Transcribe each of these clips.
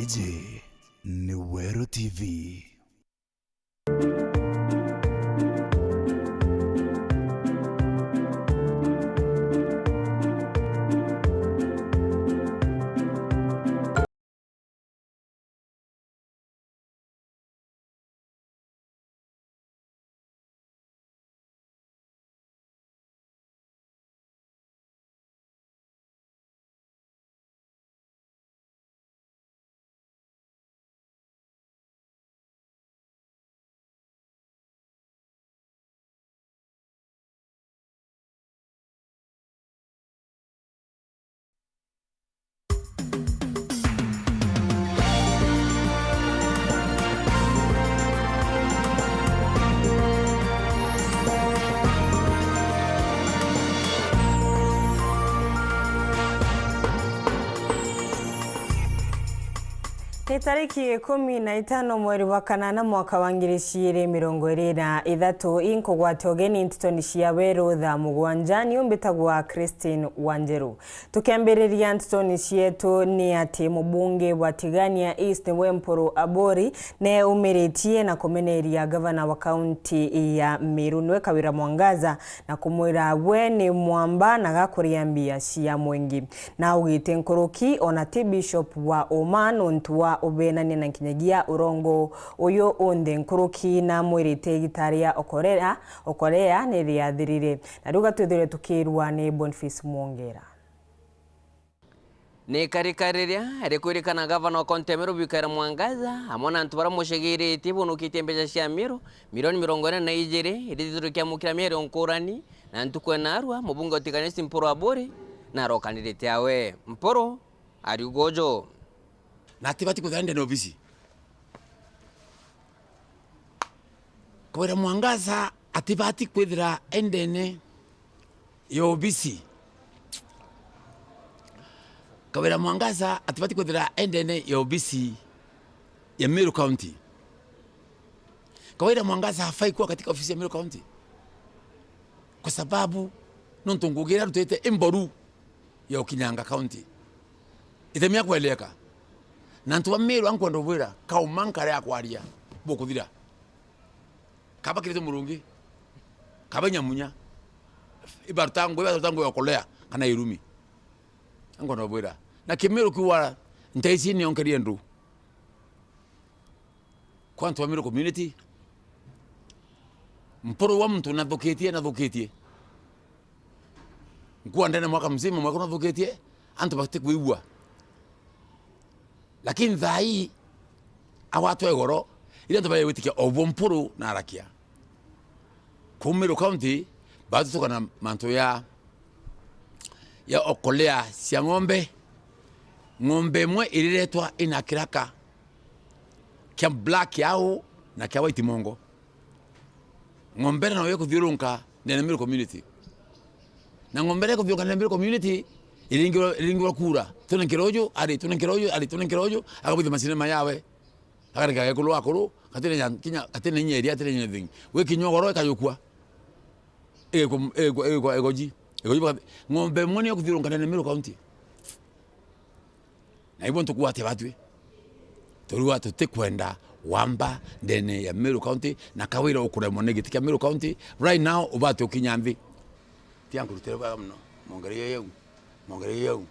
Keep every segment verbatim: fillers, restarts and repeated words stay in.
Iji ni Weru T V. Ni tariki ikumi na itano mweri wa kanana mwaka wa ngiri ciiri mirongo iri na ithatu, inkugwate ugeni ntitoni cia Weru thaa mugwanja. Niu mbitagwa Christine Wanjeru. Tukiambiriria ntetoni cietu, ni ati mubunge wa Tigania East niwe Mpuru Aburi neumiritie na kumeneria gavana wa kaunti ya Meru niwe Kawira Mwangaza na kumwira we ni mwamba na gakuria mbia cia mwingi. Na augite nkuruki ona ti Bishop wa Uma nontu wa ubenania na nkinyagia urongo uyu unthe nkuruki na mwirite igita ria Okorea, Okorea ni riathirire. Na riu gatwithirwe tukirua ni Boniface Mwongera. Ni ikarika riria rikwirikana gavana wa kaunti ya Meru Kawira Mwangaza amwe na antu baria mucegeritie bonukitie mbeca cia Meru milioni mirongo ina na ijiri iria ithithiritwe ikiamukira miario nkurani, na ntuku ya narua mubunge wa Tigania East Mpuru Aburi na arokanirite awe. Mpuru ariuga uju. Na atibati kwithira ndene obisi. Kawira Mwangaza atibati kwithira endene ya obisi. Kawira Mwangaza atibati kwithira endene ya obisi ya Meru County. Kawira Mwangaza hafai kuwa katika ofisi ya Meru County. Kwa sababu nontu ngugi iria arutite imboru ya ukinyanga county. Itemia kweleka. Na antu ba Meru ankwenda ubwira, kauma nkare ya kwaria, bukuthira. Kaba kirite murungi, kaba nyamunya, ibaruta ngui, ibaruta ngui ya kulea kana irumi. Ankwenda ubwira. Na Kimiru kiuga, nteisi nionkerie ndu. Kwa antu ba Meru community, Mpuru wa muntu nathukitie, nathukitie. Nkua ndene mwaka mzima, mwaka nathukitie, antu batikwigua. Lakini thaa ii, agwatwa igoro, iria antu bagwitikia o bo Mpuru na arakia. Kuu Meru County, batutuka na mantu ya, ya okolea cia ng'ombe. Ng'ombe imwe iriretwa ina kiraka kia black au na kia white mongo. Ng'ombe ira nayo ikuthiurunka ndene Meru community. Na ng'ombe ira ikuthiurunka ndene Meru community, iringirwa, iringirwa kura. Tunenkere uju, ari, tunenkere uju, ari, tunenkere uju, akabwithia macinema yawe. Akareka gekulu akuru, gatire nya-, kinya, gatire inya iria, gatire inya anything. Gwikinywa goro ikayukua. Igikwa, igikwa, igikwa, igoji. Igoji baka-, ng'ombe imwe niyo ikuthiurunka ndene Meru County. Na ibo ntukwate batwi. Turua tutikwenda wamba ndene ya Meru County, na Kawira ukuremwa ni giti kia Meru County. Right now, ubati ukinya nthi. Tia nkurutire bwega muno. Mwongereire yau. Mwongereire yau.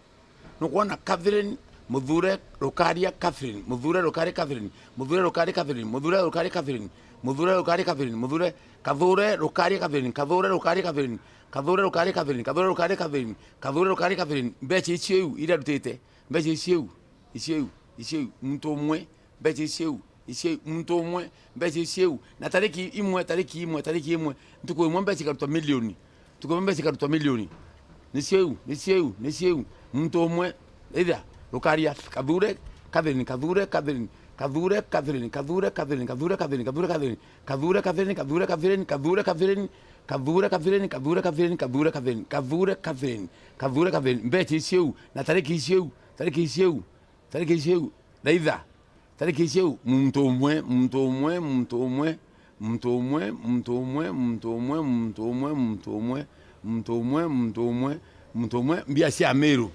Nukwona Catherine Muthure Rukaria Catherine, Muthure Rukaria Catherine, Muthure Rukaria Catherine, Muthure Rukaria Catherine, Muthure Rukaria Catherine, Muthure Kathure Rukaria Catherine, Kathure Rukaria Catherine, Kathure Rukaria Catherine, Kathure Rukaria Catherine, mbeca icio iu iria arutite. Mbeca icio iu, icio iu, icio iu, muntu umwe, mbeca icio iu, icio iu, muntu umwe, mbeca icio iu. Na tariki imwe, tariki imwe, tariki imwe, ntuku imwe mbeca ikarutwa milioni. Ntuku imwe mbeca ikarutwa milioni. Nicio iu, nicio iu, nicio iu. Muntu umwe, either Rukaria, Kathure, Catherine, Kathure, Catherine, Kathure, Catherine, Kathure, Catherine, Kathure, Catherine, Kathure, Catherine, Kathure, Catherine, Kathure, Catherine, Kathure, Catherine, Kathure, Catherine, Kathure, Catherine, Kathure, Catherine, Kathure, Catherine, mbeca icio iu, na tariki icio iu, tariki icio iu, tariki icio iu, raitha, tariki icio iu, muntu umwe, muntu umwe, muntu umwe, muntu umwe, muntu umwe, muntu umwe, muntu umwe, muntu umwe, muntu umwe, muntu umwe, muntu umwe, mbia cia Meru.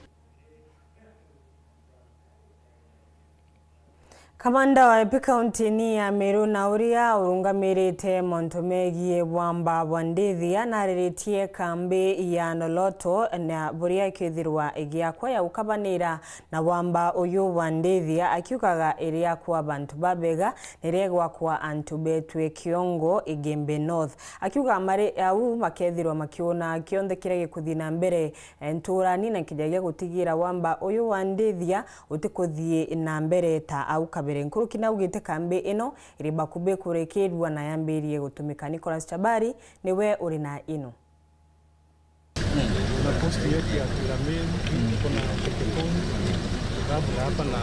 Kamanda wa I P kaunti-ini ya Meru na uria urungamirite montu megie bwamba bwa ndithia nariritie kambi ya Noloto na buria ikithirwa igiakwa ya gukabanira na bwamba uyu bwa ndithia, akiugaga iriakwa bantu babega na iria igwakwa antu betwe Kiongo, Igembe North. Akiuga mari au makethirwa makiona kionthe kiria gikuthii na mbere nturani na nkinyagia gutigira wamba uyu wa ndithia utikuthii na mbere ta au kabere. Nkuruki naugite kambi ino iri bakubi kurikirua na yambirie gutumika. Nicholas Chabari niwe uri na ino. Kuna posti yetu ya Kirameni, kuna Chepetoni, kabla hapa na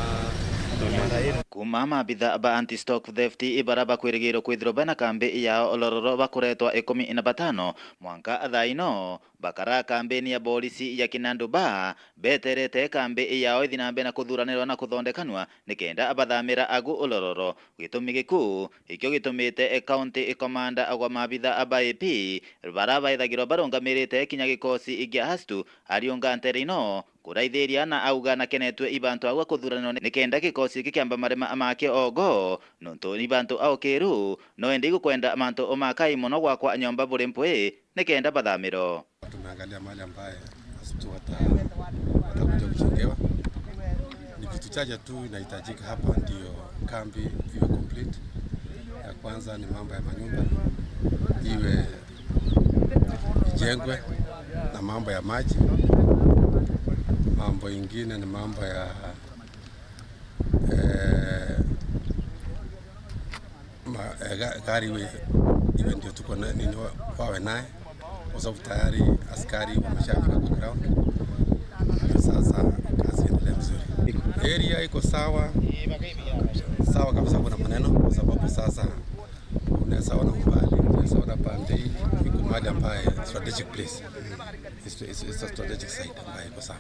Maraeni. Kuma maabitha ba anti-stock theft ibara bakwirigirwo kwithirwa bena kambi yao Lororo bakuretwa ikumi na batano mwanka thaa ino, bakara kambini ya borisi ya Kinandu Bar, beterete kambi yao ithi na mbere na kuthuranirwa na kuthondekanua nikenda bathamira agu Lororo. Gitumi gikuu ikio gitumite county commander agwa maabitha ba I P bara baithagirwa barungamirite kinya gikosi gia astu ariunga ntere ino kuraithiria na auga nakenetwe ibantu agwa kuthuranirwa nikenda gikosi iki kiamba marema make ogo, nontu ibantu aukiru no indi igukwenda mantu o makai mono gwakwa nyomba buri mpwi nikenda bathamiro. Tumeangalia mahali ambaye watu wata-, watakuja kujengewa. Ni vitu chache tu inahitajika hapa ndio kambi iwe complete. Ya kwanza ni mambo ya manyumba iwe ijengwe na mambo ya maji. Mambo ingine ni mambo ya, eh, ma-, eh, ga-, gari iwe, iwe ndio tuko na, nini wa-, wawe naye, kwa sababu tayari askari wameshafika kwa ground. Sasa kazi endelee vizuri. Area iko sawa, sawa kabisa, kuna maneno, kwa sababu sasa unaweza ona umbali, unaweza ona pande hii, iko mahali ambaye strategic place. It's, it's, it's a strategic site ambayo iko sawa.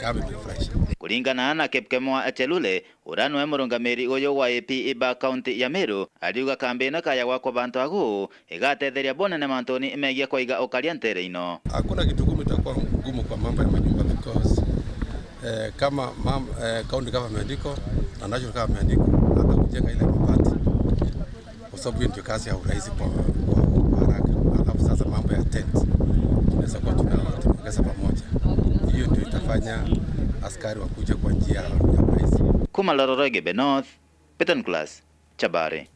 Kama imefurahisha. Kuringana na Kipkemwa Chelule, uria niwe murungamiri uyu wa I P ba kaunti ya Meru, ariuga kambi ino kaya gwakwa bantu agu igatetheria bunene mantuni megie kwaiga ukaria ntere ino. Hakuna kitu ngumu itakuwa ngumu kwa mambo ya manyumba because, eh, kama mam-, eh, county government iko na national government iko, hata kujenga ile mabati. Kwa sababu hiyo ndio kazi ya urahisi kwa, kwa, kwa haraka. Alafu sasa mambo ya tent, tunaweza kuwa tuna-, tunaongeza pamoja. Hiyo ndio itafanya askari wakuje kwa njia ya urahisi. Kuma Lororo Igembe North, Peter Nicholas, Chabari.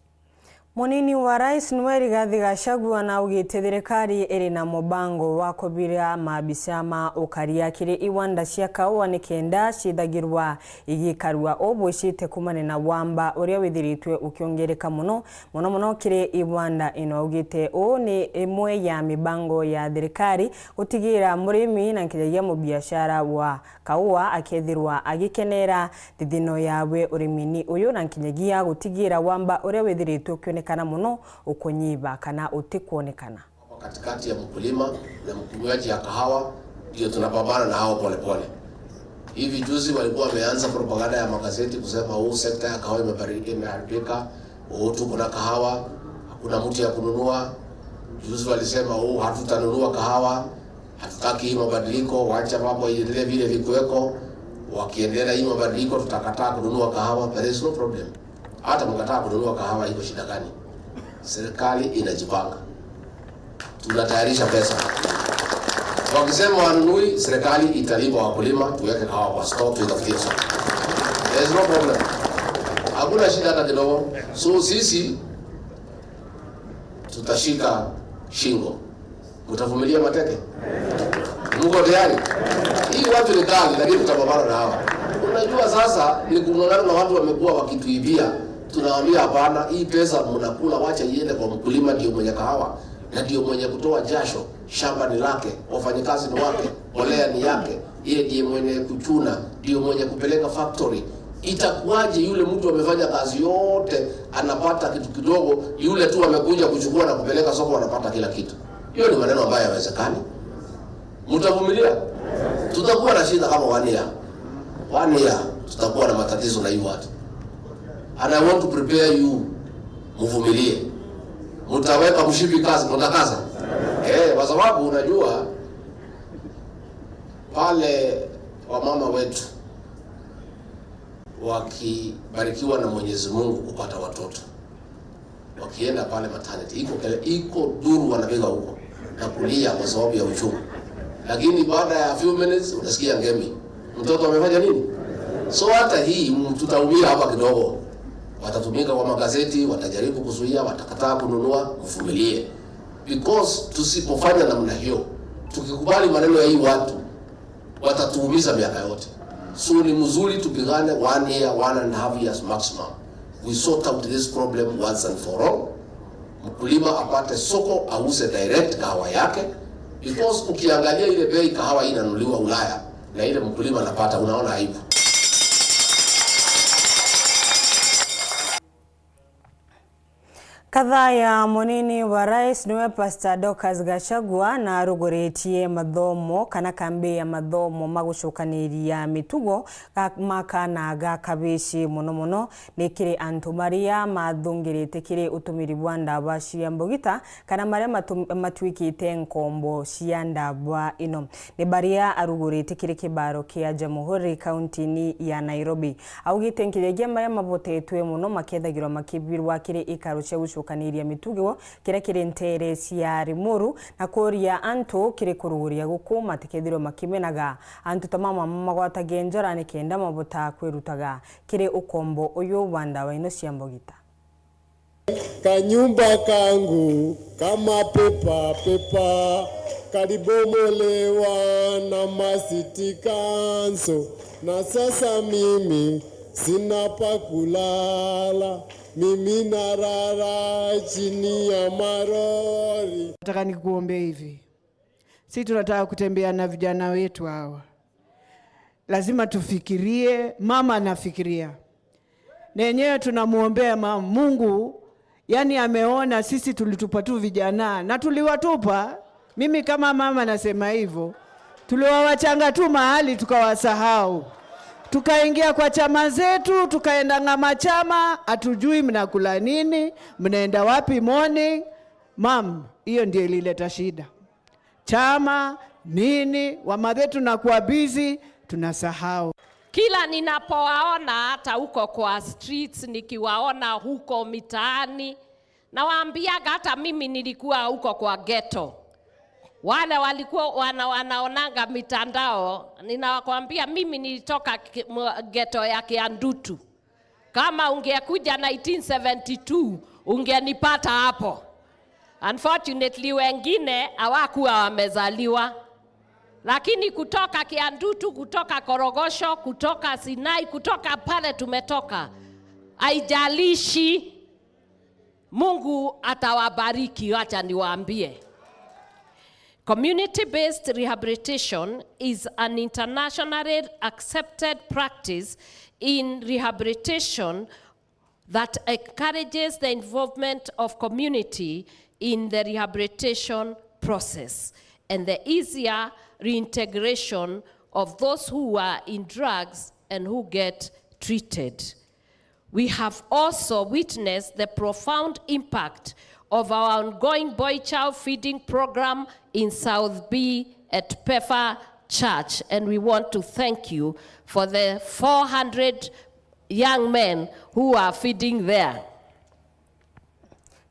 Munini wa rais niwe Rigathi Gachagua naugite thirikari iri na mubango wa kubira maabisa ma ukaria kiri iwanda cia kaua nikenda cithagirwa igikarua ubwicite kumania na wamba uria withiritwe ukiongereka mono, mono mono kiri iwanda ino. Augite uu ni imwe ya mibango ya thirikari gutigira murimi na nkinyagia mubiashara wa kaua akethirwa agikenera thithino yawe urimini uyu, na nkinyagia gutigira wamba uria withiritwe ukionekana mono ukunyiba kana utikwonekana. Katikati ya mkulima na mkunywaji ya kahawa, ndio tunapambana na hao polepole. Hivi juzi walikuwa wameanza propaganda ya magazeti kusema, "Huu sekta ya kahawa imebari-, imeharibika, huu tuko na kahawa, hakuna mtu ya kununua." Juzi walisema, "Huu hatutanunua kahawa, hatutaki hii mabadiliko, wacha mambo iendelee vile vikuweko. Wakiendelea hii mabadiliko, tutakataa kununua kahawa." There is no problem. Hata mkataa kununua kahawa, iko shida gani? Serikali inajipanga. Tunatayarisha pesa. Wakisema wanunui, serikali italipa wakulima, tuweke kahawa kwa store, tuitafutie soko. There is no problem. Hakuna shida hata kidogo. So sisi tutashika shingo. Mtavumilia mateke? Mko tayari? Hii watu ni kali, lakini tutapambana na hawa. Unajua sasa ni kung'ang'ana na watu wamekuwa wakituibia. Tunawaambia, "Hapana, hii pesa mnakula, wacha iende kwa mkulima, ndio mwenye kahawa na ndio mwenye kutoa jasho, shamba ni lake, wafanyikazi ni wake, mbolea ni yake, yeye ndiye mwenye kuchuna, ndio mwenye kupeleka factory." Itakuwaje yule mtu amefanya kazi yote, anapata kitu kidogo, yule tu amekuja kuchukua na kupeleka soko, anapata kila kitu? Hiyo ni maneno ambayo hayawezekani. Mtavumilia? Tutakuwa na shida kama one year. One year, tutakuwa na matatizo na hii watu. And I want to prepare you, mvumilie. Mtaweka mshipi kazi, mtakaza. Eh, kwa sababu unajua, pale wamama wetu, Wakibarikiwa na Mwenyezi Mungu kupata watoto, wakienda pale maternity, iko kele-, iko nduru wanapiga huko na kulia kwa sababu ya uchungu. Lakini baada ya few minutes, utasikia ngemi. Mtoto amefanya nini? So hata hii, m-, tutaumia hapa kidogo. Watatumika kwa magazeti, watajaribu kuzuia, watakataa kununua, mvumilie. Because tusipofanya namna hiyo, tukikubali maneno ya hii watu, watatuumiza miaka yote. So ni mzuri tupigane one year, one and a half years maximum. We sort out this problem once and for all. Mkulima apate soko, auze direct kahawa yake. Because ukiangalia ile bei kahawa inanunuliwa Ulaya na ile mkulima anapata, unaona aibu. Kathaya munini wa rais niwe Pastor Dorcas Gachagua na aruguritie mathomo kana kambi ya mathomo ma gucukaniria mitugo ga-, ma kana ga kabici, mono mono ni kiri antu maria mathungirite kiri utumiri bwa ndawa cia mbugita kana maria matu-, matuikite nkombo cia ndawa ino. Ni baria arugurite kiri kibaro kia Jamhuri kaunti-ini ya Nairobi. Augite nkinyagia maria mabotetwe mono makethagirwa makibirwa kiri ikaro cia gucukaniria mitugo kiria kiri nteere cia Limuru, na kuria antu kiri kuruguria guku matikethirwe makimenaga antu ta mama mamagwatagia njara nikenda mabota kwirutaga kiri ukombo uyu bwa ndawa ino cia mbugita. Kanyumba kangu kama pepa pepa, kalibomolewa na masitikanso, na sasa mimi sina pa kulala, mimi narara chini ya marori. Nataka nikuombee hivi. Si tunataka kutembea na vijana wetu hawa. Lazima tufikirie, mama anafikiria. Na yenyewe tunamwombea mama, Mungu, yani ameona sisi tulitupa tu vijana, na tuliwatupa. Mimi kama mama nasema hivyo. Tuliwawachanga tu mahali tukawasahau. Tukaingia kwa chama zetu, tukaenda ng'ama chama, hatujui mnakula nini, mnaenda wapi morning. Mam, hiyo ndio ilileta shida. Chama, nini, wamathetu na kuwa busy, tunasahau. Kila ninapowaona hata huko kwa streets, nikiwaona huko mitaani, nawaambiaga hata mimi nilikuwa huko kwa ghetto. Wale walikuwa wana-, wanaonanga mitandao, ninawakwambia mimi nilitoka ki-, mwa-, ghetto ya Kiandutu. Kama ungekuja nineteen seventy-two, ungenipata hapo. Unfortunately, wengine hawakuwa wamezaliwa. Lakini kutoka Kiandutu, kutoka Korogosho, kutoka Sinai, kutoka pale tumetoka, haijalishi, Mungu atawabariki, wacha niwaambie. Community-based rehabilitation is an internationally accepted practice in rehabilitation that encourages the involvement of community in the rehabilitation process and the easier reintegration of those who are in drugs and who get treated. We have also witnessed the profound impact of our ongoing boy child feeding program in South B at Pefa Church, and we want to thank you for the four hundred young men who are feeding there.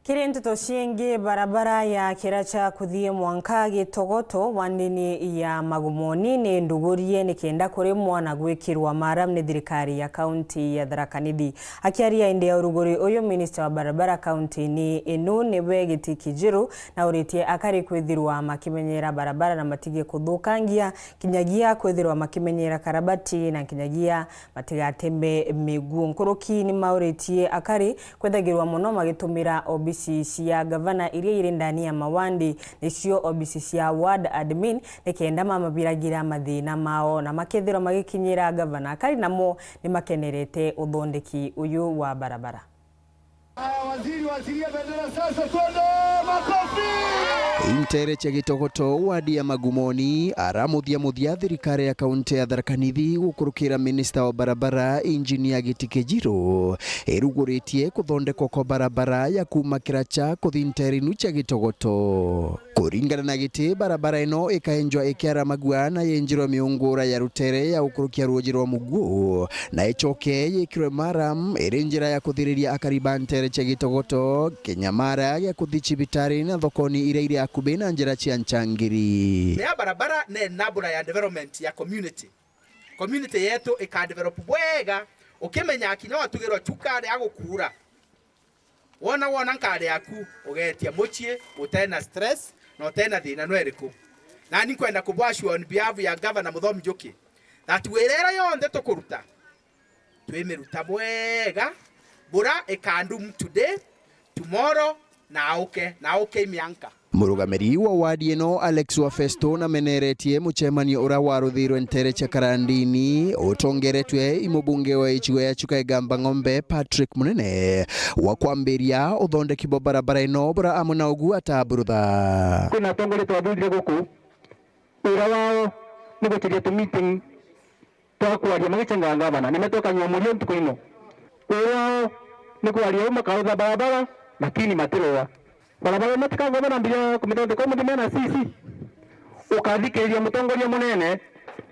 Kiri nteto ciingi, barabara ya Kiracha kuthii mwanka Gitogoto wa ndini ya Magumoni ni ndugurie nikenda kurimwa na gwikirwa maram ni thirikari ya kaunti ya Tharaka Nithi. Akiaria indi ya uruguri uyu, minista wa barabara kaunti-ini inu niwe Giti Kijiru na uritie akari kwithirwa makimenyera barabara na matige kuthukangia, kinyagia kwithirwa makimenyera karabati na kinyagia matigateme miguo. Nkuruki ni mauritie akari kwethagirwa mono magitumira obisi cia gavana iria iri ndani ya mawandi, nicio obisi cia ward admin, nikenda mamabiragira mathina mao na makethirwa magikinyira gavana. Akari namo ni makenerete uthondeki uyu wa barabara. Haya, waziri, waachilie bendera sasa, twende, makofi! Intere cia Gitogoto, wadi ya Magumoni, aramuthia muthia thirikari ya kaunti ya Tharaka Nithi gukurukira minista wa barabara, Injinia Giti Kijiru, iruguritie kuthondekwa kwa barabara ya kuuma Kiracha kuthi ntere inu cia Gitogoto. Kuringana na Giti, barabara ino ikaenjwa ikiaramagua na yenjirwe miungura ya rutere ya gukurukia ruuji rwa Muguo, na icoke yikirwe maram iri njira ya kuthiriria akari ba ntere cia Gitogoto, kinya mara gia kuthi cibitari na thokoni iria iri akubi na njira cia ncangiri. Ni ya barabara ni enabler ya development ya community. Community yetu ika develop bwega, ukimenya kinya watugirwa chuka ria gukuura. Wona, wona nkari yaku, ugeetia mucii, utena stress, na utena thina no iriku. Nani nkwenda kubwashua on behalf ya Governor Muthomi Njuki, that wira iria yonthe tukuruta, twimiruta bwega, bura ikandum today, tomorrow, na auke, na auke imianka. Murugamiri wa wadi ino, Alex Wafesto, nameneretie mucemanio uria waruthirwe ntere cia Karandini, utongeretwe i mubunge wa icigo ya Chuka Igamba Ng'ombe, Patrick Munene, wa kwambiria uthondeki bwa barabara ino, bura amwe na ugu ataburutha. Kwina atongoria twathurire guku, wira wao ni gutiria tu meeting twa kwaria magichenga ngavana, nimetokanywa murio ntuku ino. Wira wao ni kwaria uu makautha barabara, lakini matirua. Barabara ino tikagoma na mbia kumithondeka, umuthi mena C C. Ukathikiriria mutongoria munene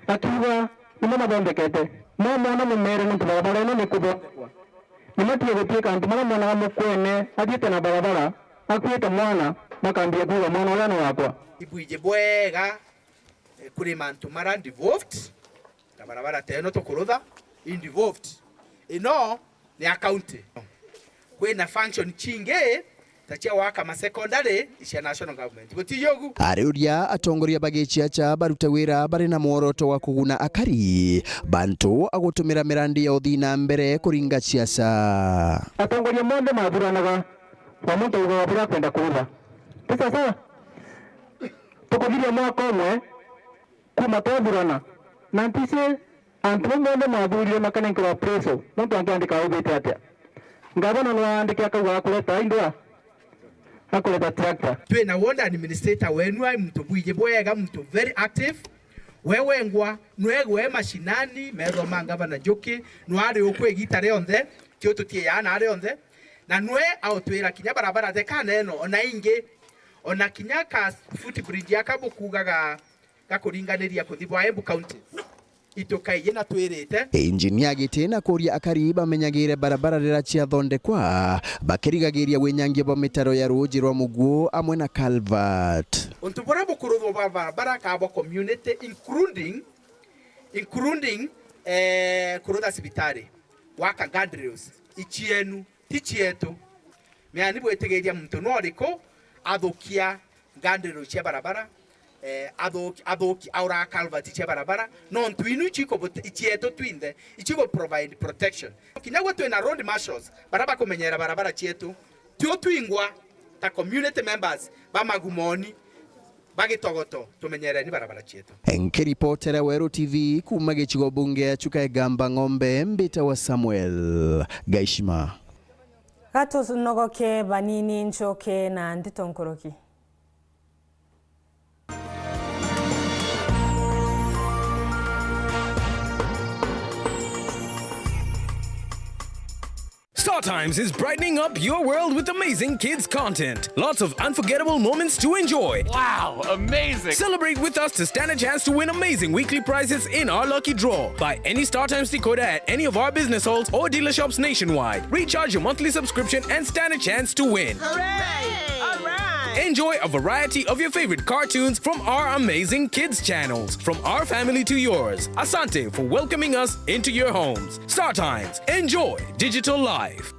akiuga nimo mathondekete. No mwana mumere nontu barabara ino ni kuthondekwa. Nimatige gutwika antu maria monaga mukwene athiite na barabara, akuite mwana, makambia kuuga, "Mwana uria ni wakwa." Ibwiji bwega, eh, kuri mantu mara devolved, na barabara teno tukurutha, i devolved. Ino ni ya county. Kwina function chingi ta cia waka ma secondary cia national government. Gutijugu. Ariuria atongoria ba giciaca barute wira bari na mworoto wa kuguna akari bantu agutumira mirandi ya uthii na mbere kuringa ciaca. Atongoria monthe mathuranaga, wa muntu augaga buria akwenda kuuga. Ti sawa? Tukuthiria mwaka umwe, kuma twathurana, na ntici antu bau bonthe mwathurire makanenkerwa appraisal, muntu angiandika augite atia? Ngavana no aandike akauga akureta indwa, akureta tractor. Twina ward administrator wenu ai muntu bwiji bwega, muntu very active. We wengwa nwegwe mashinani, methoma ngavana Njuki, nwari uku igita rionthe, tio tutiiaa na rionthe, na nwe autwira kinya barabara theka neno, ona ingi, ona kinya ka footbridge aka bukugaga gakuringaniria kuthi bwa Embu County. Itukaiji na twirite. Injinia Giti na kuria akari bamenyagire barabara riria ciathondekwa, bakirigagiria winyangia bwa mitaro ya ruuji rwa Muguo amwe na culvert. Untu buria bukuruthwa bwa barabara ka bwa community, including, including, eh, kurutha cibitari, gwaka guardrails, icienu, ti cietu. Meani bwitigiria muntu no riku athukia ngandiro cia barabara, eh, athuki, athuki, auraga culvert cia barabara, nontu inu ichiko, icietu twinthe, ichiko provide protection. Kinya gwe twina road marshals, bara bakumenyera barabara cietu, tio twingwa ta community members ba Magumoni, ba Gitogoto, tumenyereni barabara cietu. Nkiripotera Weru T V kuma gicigo bunge ya Chuka Igamba Ng'ombe, mbitawa Samuel Gaishima. Gatunogoke banini ncoke na ndeto nkuruki. Star Times is brightening up your world with amazing kids content. Lots of unforgettable moments to enjoy. Wow, amazing! Celebrate with us to stand a chance to win amazing weekly prizes in our lucky draw. Buy any Star Times decoder at any of our business halls or dealer shops nationwide. Recharge your monthly subscription and stand a chance to win. Hooray! All right! Enjoy a variety of your favorite cartoons from our amazing kids channels. From our family to yours, asante for welcoming us into your homes. Star Times, enjoy digital life.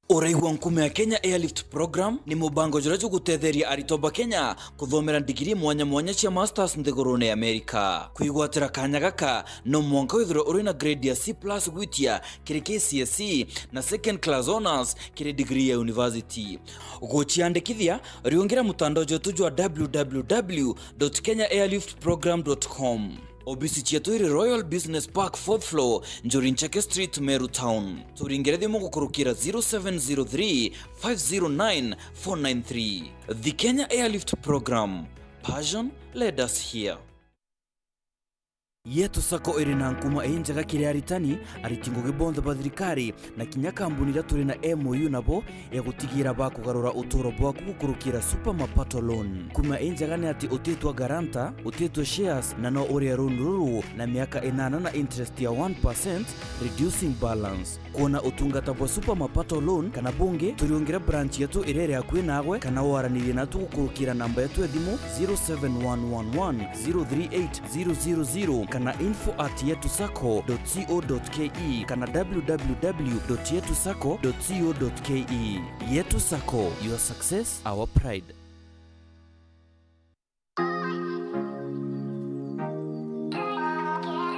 Uraigua Nkume ya Kenya Airlift Program ni mubango juria jugutetheria aritwa ba Kenya kuthomera ndigiri mwanya mwanya cia masters nthigurune ya Amerika. Kwigwatira kanya gaka, no mwanka withirwe uri na grade ya C plus gwitia kiri K C S E na second class honours kiri degree ya university. Guciandikithia, riungira mutandao jwetu jwa w w w dot kenya airlift program dot com. Obisi cietu iri Royal Business Park, fourth floor, Njuri Ncheke Street, Meru Town. Turingire thimu gukurukira zero seven zero three, five zero nine, four nine three. The Kenya Airlift Program. Passion led us here. Yetu Sacco iri na nkuma injega kiri aritani, ariti ngugi bonthe ba thirikari, na kinya kambuni iria turi na M O U nabo ya gutigira bakugarura uturo bwaku gukurukira Super Mapato Loan. Nkuma injega ni ati utitwa guarantor, utitwa shares, na no urie loan ruru na miaka inana na interest ya one percent, reducing balance. Kwona utungata bwa Super Mapato Loan kana bungi, turiungire branch yetu iria iri akui naagwe, kana waranirie natu gukurukira namba yetu ya thimu zero seven one one one zero three eight zero zero zero kana info at yetu sacco dot co dot ke kana w w w dot yetu sacco dot co dot ke. Yetu Sacco, your success, our pride.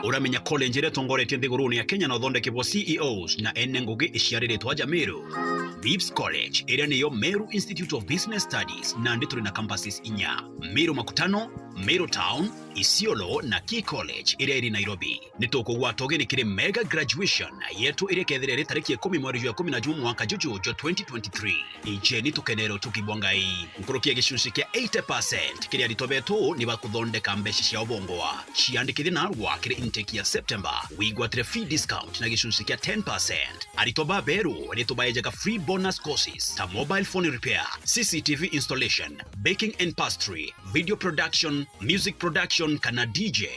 Uramenya college iria itongoretie nthigurune ya Kenya na uthondeki bwa C E Os na ene ngugi iciariritwe aja Meru? MIBS College, iria niyo Meru Institute of Business Studies, nandi turi na campuses inya: Meru Makutano, Meru Town, Isiolo na Key College iria iri Nairobi. Ni tukugwata ugeni kiri mega graduation yetu iria ikethira iri tariki ikumi mweri jwa ikumi na jumwe mwaka juju jwa twenty twenty-three. Ijeni tukenere utugi bwa Ngai. Nkuruki ya gicunci kia eighty percent kiri aritwa betu ni bakuthondeka mbeca cia ubongwa. Ciandikithie narua kiri intake ya September, wigwatire fee discount na gicunci kia ten percent. Aritwa baberu ni tubaejaga free bonus courses ta mobile phone repair, C C T V installation, baking and pastry, video production, music production kana D J.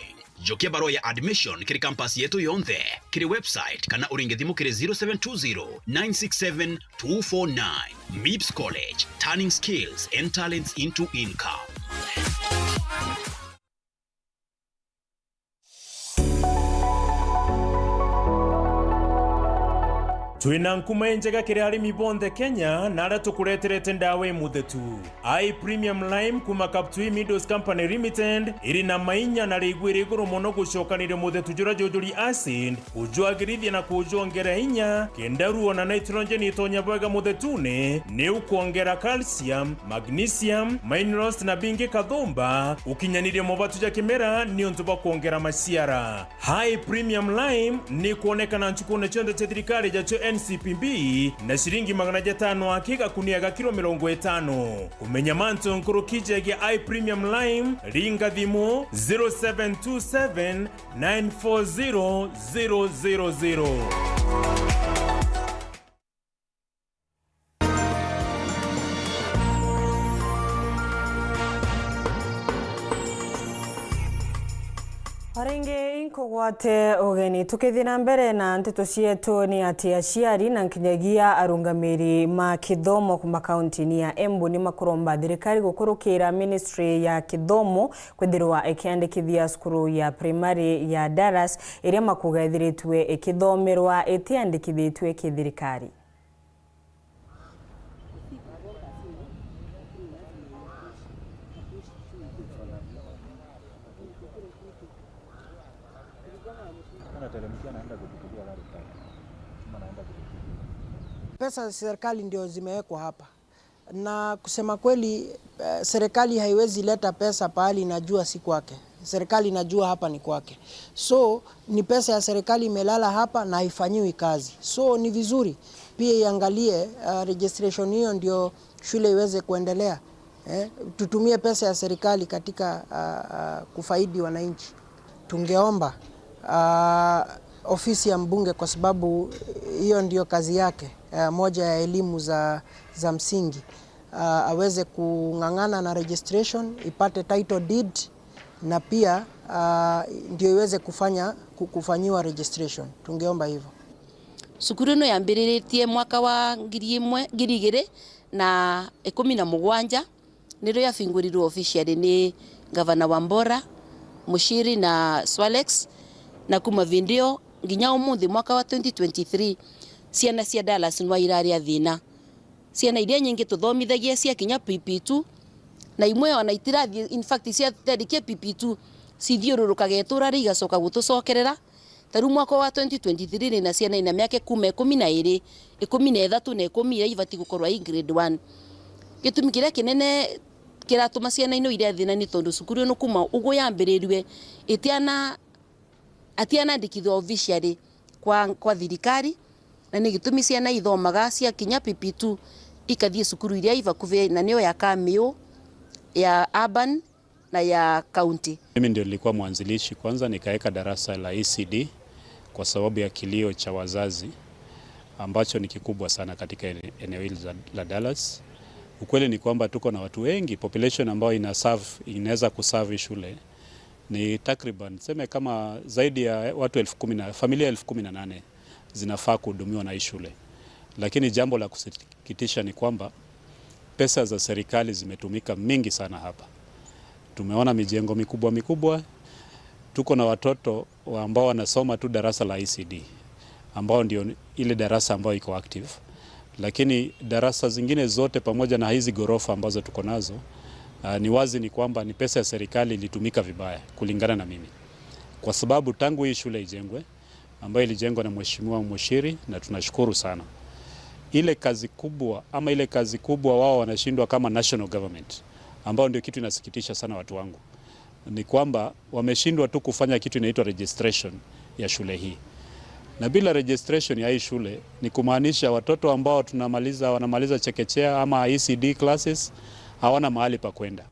Jokia barua ya admission kiri campus yetu yonthe, kiri website kana uringe thimu kiri zero seven two zero nine six seven two four nine. MIBS College, turning skills and talents into income. Twina nkuma injega kiri arimi bonthe Kenya, na aria tukureterete ndawa imuthetu. I Premium Lime kuma Kaptui Meadows Company Limited iri na mainya na riigwire iguru mono gucokaniria muthetu juria jujuri acid, kujwagirithia na kujwongera inya, kenda ruo na nitrogen itonya bwega muthetune, niu kwongera calcium, magnesium, minerals na bingi kathumba, ukinyaniria mobatu ja kimera niuntu bwa kwongera maciara. High Premium Lime ni kwonekana nchukune cionthe cia thirikari jacio N C P B na ciringi magana jatano aki gakunia ga kilo mirongo itano. Kumenya mantu nkuruki jegie High Premium Lime, ringa thimu zero seven two seven nine four zero zero zero zero. O ringi inkugwate ugeni. Tukithii na mbere na nteto cietu, ni ati aciari na nkinyagia arungamiri ma kithomo kuma kauntini ya Embu ni makuromba thirikari gukurukira ministry ya kithomo kwithirwa ikiandikithia cukuru ya primary ya Dallas, iria makuga ithiritwe ikithomerwa itiandikithitue kithirikari. Anateremkia, anaenda kutupigia gari pale. Kama anaenda kutupigia. Pesa za serikali ndio zimewekwa hapa. Na kusema kweli, eh, serikali haiwezi leta pesa pahali inajua si kwake. Serikali inajua hapa ni kwake. So, ni pesa ya serikali imelala hapa na haifanyiwi kazi. So, ni vizuri pia iangalie, ah, registration hiyo ndio shule iweze kuendelea. Eh, tutumie pesa ya serikali katika, ah, ah, kufaidi wananchi. Tungeomba, ah, ofisi ya mbunge, kwa sababu hiyo ndio kazi yake, ah, moja ya elimu za, za msingi, ah, aweze kung'ang'ana na registration, ipate title deed, na pia, ah, ndio iweze kufanya, ku-, kufanyiwa registration. Tungeomba hivyo. Cukuru ino yambiriritie mwaka wa ngiri imwe, ngiri igiri na ikumi na mugwanja, nirio yabingurirwe officially ni Gavana Wambora, Muchiri na Swalex, na kuma vindi iyo nginya umunthi, mwaka wa twenty twenty-three, ciana cia Dallas nwa iraria thina. Ciana iria nyingi tuthomithagia ciakinya P P two, na imwe ona itirathii, in fact, ciatherikia P P two, cithiururukaga itura ria igacoka gutucokerera. Ta riu mwaka wa twenty twenty-three ni na ciana ina miaka kuma ikumi na iri, ikumi na ithatu na ikumi iria ibati gukorwa i grade one. Gitumi kiria kinene kiratuma ciana ino iria thina ni tondu cukuru ino kuma ugu yambirirue itiana, atianandikithua officially kwa, kwa thirikari, na ni gitumi ciana ithomaga cia kinya P P two ikathii cukuru iria ibakuvi, na niyo ya Kamiu, ya urban na ya county. Mimi ndio nilikuwa mwanzilishi kwanza, nikaweka darasa la E C D kwa sababu ya kilio cha wazazi ambacho ni kikubwa sana katika ene-, eneo hili la, la Dallas. Ukweli ni kwamba tuko na watu wengi, population ambayo ina serve, inaweza kuserve hii shule ni takriban, seme kama zaidi ya watu elfu kumi na, familia elfu kumi na nane zinafaa kuhudumiwa na hii shule. Lakini jambo la kusikitisha ni kwamba pesa za serikali zimetumika mingi sana hapa. Tumeona mijengo mikubwa mikubwa. Tuko na watoto wa-, ambao wanasoma tu darasa la E C D, ambao ndio ile darasa ambayo iko active. Lakini darasa zingine zote pamoja na hizi ghorofa ambazo tuko nazo, ah, ni wazi ni kwamba ni pesa ya serikali ilitumika vibaya kulingana na mimi. Kwa sababu tangu hii shule ijengwe, ambayo ilijengwa na Mheshimiwa Mushiri, na tunashukuru sana. Ile kazi kubwa, ama ile kazi kubwa wao wanashindwa kama national government, ambao ndio kitu inasikitisha sana watu wangu, ni kwamba wameshindwa tu kufanya kitu inaitwa registration ya shule hii. Na bila registration ya hii shule, ni kumaanisha watoto ambao tunamaliza, wanamaliza chekechea ama E C D classes, hawana mahali pa kwenda.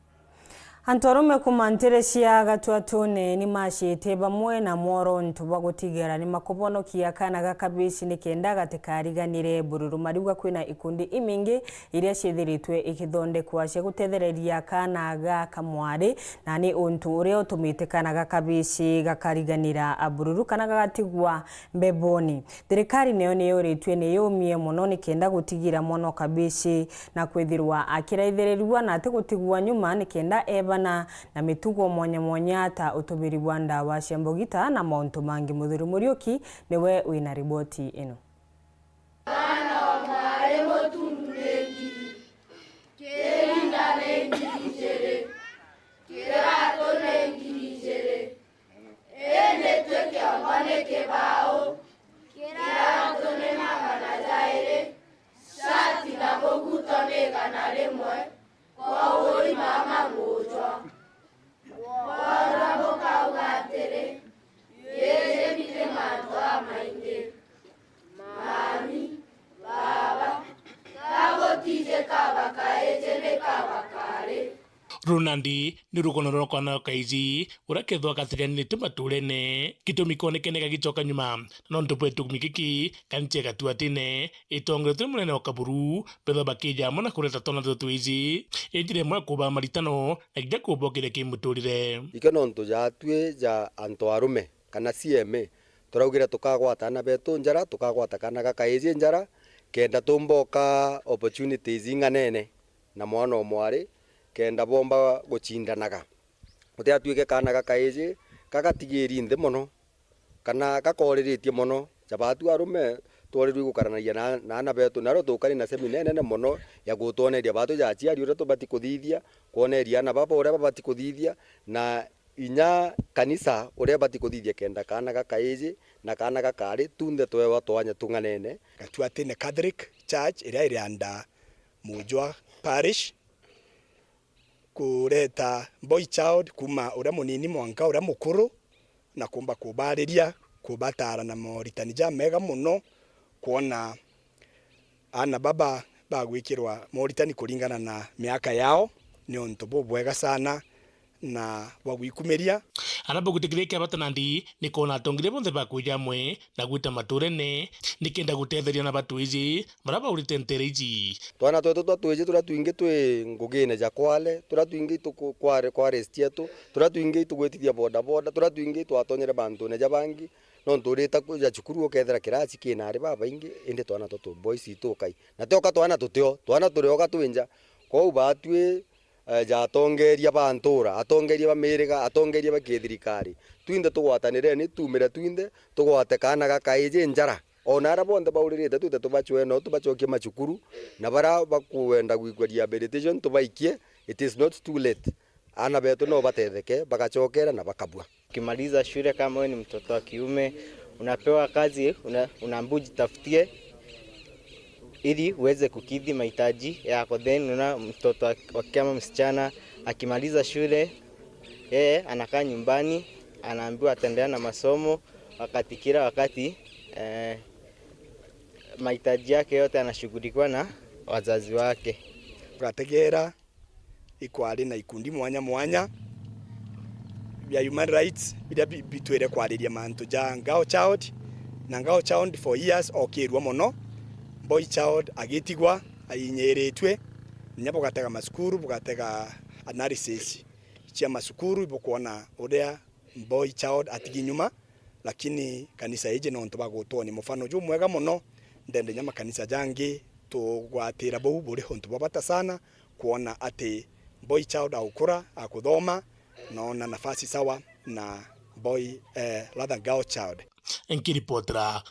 Antu arume kuuma ntiri cia Gatuatune ni macite bamwe na mworo untu bwa gutigara ni makubonokia kaana ga kabici nikenda gatikariganire bururu. Mariuga kwina ikundi imingi iria ciithiritwe ikithondekwa cia gutethereria kaana ga kamwari, na ni untu uria utumite kaana ga kabici gakariganira bururu kana gagatigwa mbeboni. Thirikari nayo ni yuritue ni yumie mono nikenda gutigira mwana o kabici na kwithirwa akiraithirirua na atigutigwa nyuma nikenda ebana na mitugo mwanya mwanya ta utubiri bwa ndawa cia mbugita na mauntu mangi. Muthuri Muriuki niwe wina riboti ino. Mwana o mwari mutundu ni ngiri, kirinda ni ngiri ijiri, kiratu ni ngiri ijiri, indi twi kiongo ni kibau, kiratu ni magana jairi, shati na muguto ni igana rimwe, kwoguo i mama ngujwa. Bwona bukauga atiri, iji ni mantu jamaingi. Mami, baba, ka gutiji kaba kaiji ni kaba kari. Runandi ni rugono rwa kwana kaiji, uria kethwa gatigani ni tu maturene. Gitumi kwonekene gagicoka nyuma, nontu bwa gitumi giki, kanisa ya Gatuatine itongeretwe ni munene wa Kaburu, bethwa bakija amwe na kureta twana tutu twiji. Indi rimwe kuba maritano, na kinya kubokeria kimuturire. Ikio nontu jatwi ja antu arume, kana C M A, turaugire tukagwata ana betu njara, tukagwata kana ga kaiji njara, kenda tumboka opportunities ing'anene na mwana o mwari, kenda bomba gucindanaga. Gutiatwike kaana ga kaiji, kagatigiri nthi mono, kana gakoriritie mono. Ja batu arume, tworirwe gukaranagia na, na ana betu, nario tukari na semina inene mono ya gutwoneria batu ja aciari uria tubati kuthithia, kwoneria ana baba uria babati kuthithia, na inya kanisa uria ibati kuthithia kenda kaana ga kaiji na kaana ga kari tunthe twewa twanya tung'anene. Gatuatine Catholic Church iria iri under Mujwa Parish, kureta boy child kuuma uria munini mwanka uria mukuru, na kumba kubariria, kubatara na moritani jamega mono, kwona ana baba bagwikirwa moritani kuringana na miaka yao, ni untu bubwega sana na bwa gwikumiria. Ana bagwitikiria kia bata nandi ni kwona atongire bonthe bakwija amwe na gwita maturene, nikenda gutetheria na batwiji baria baurite ntere iji. Twana twetu twa twiji turia twingi twi ngugine ja Kwale, turia twingi tuku-, kwa, kwa rest yetu, turia twingi tugwitithia boda boda, turia twingi twatonyere mantune ja bangi, nontu urita ku-, ja cukuru ukethira kirasi kina ari babaingi, indi twana twa tu boys itukai. Na tioka twana tutio, twana turioka twinja. Kwou batwi eh, ja atongeria ba ntura, atongeria ba miriga, atongeria ba kithirikari. Twinthe tugwatanireni, tumire twinthe, tugwate kaana ga kaiji njara. Ona aria bonthe bauririte, twite tubacwe no tubacokie macukuru, na baria bakwenda gwikua rehabilitation, tubaikie, it is not too late. Aana betu no batetheke, bagacokera na bakabua. Ukimaliza shule, kama wewe ni mtoto wa kiume, unapewa kazi, una-, unaambiwa ujitafutie ili uweze kukidhi mahitaji yako. Then una mtoto wa, wa kike ama msichana, Akimaliza shule, yeye anakaa nyumbani, anaambiwa ataendelea na masomo wakati, kila wakati, eh, mahitaji yake yote anashughulikiwa na wazazi wake. Tugategera ikwari na ikundi mwanya mwanya bia human rights biria bi-, bitwire kwariria mantu ja girl child, na girl child for years okirua mono, boy child agitigwa ainyiritue, kinya bugatega masukuru, bugatega analysis cia masukuru, ibukwona uria boy child atigi nyuma, lakini kanisa iji nontu bagutwonia mufano jumwega mono, ndende nya makanisa jangi tugwatira buu buri untu bwa bata sana, kwona ati boy child agukura, akuthoma, noona nafasi sawa na boy, eh, rather girl child. Nkiripotera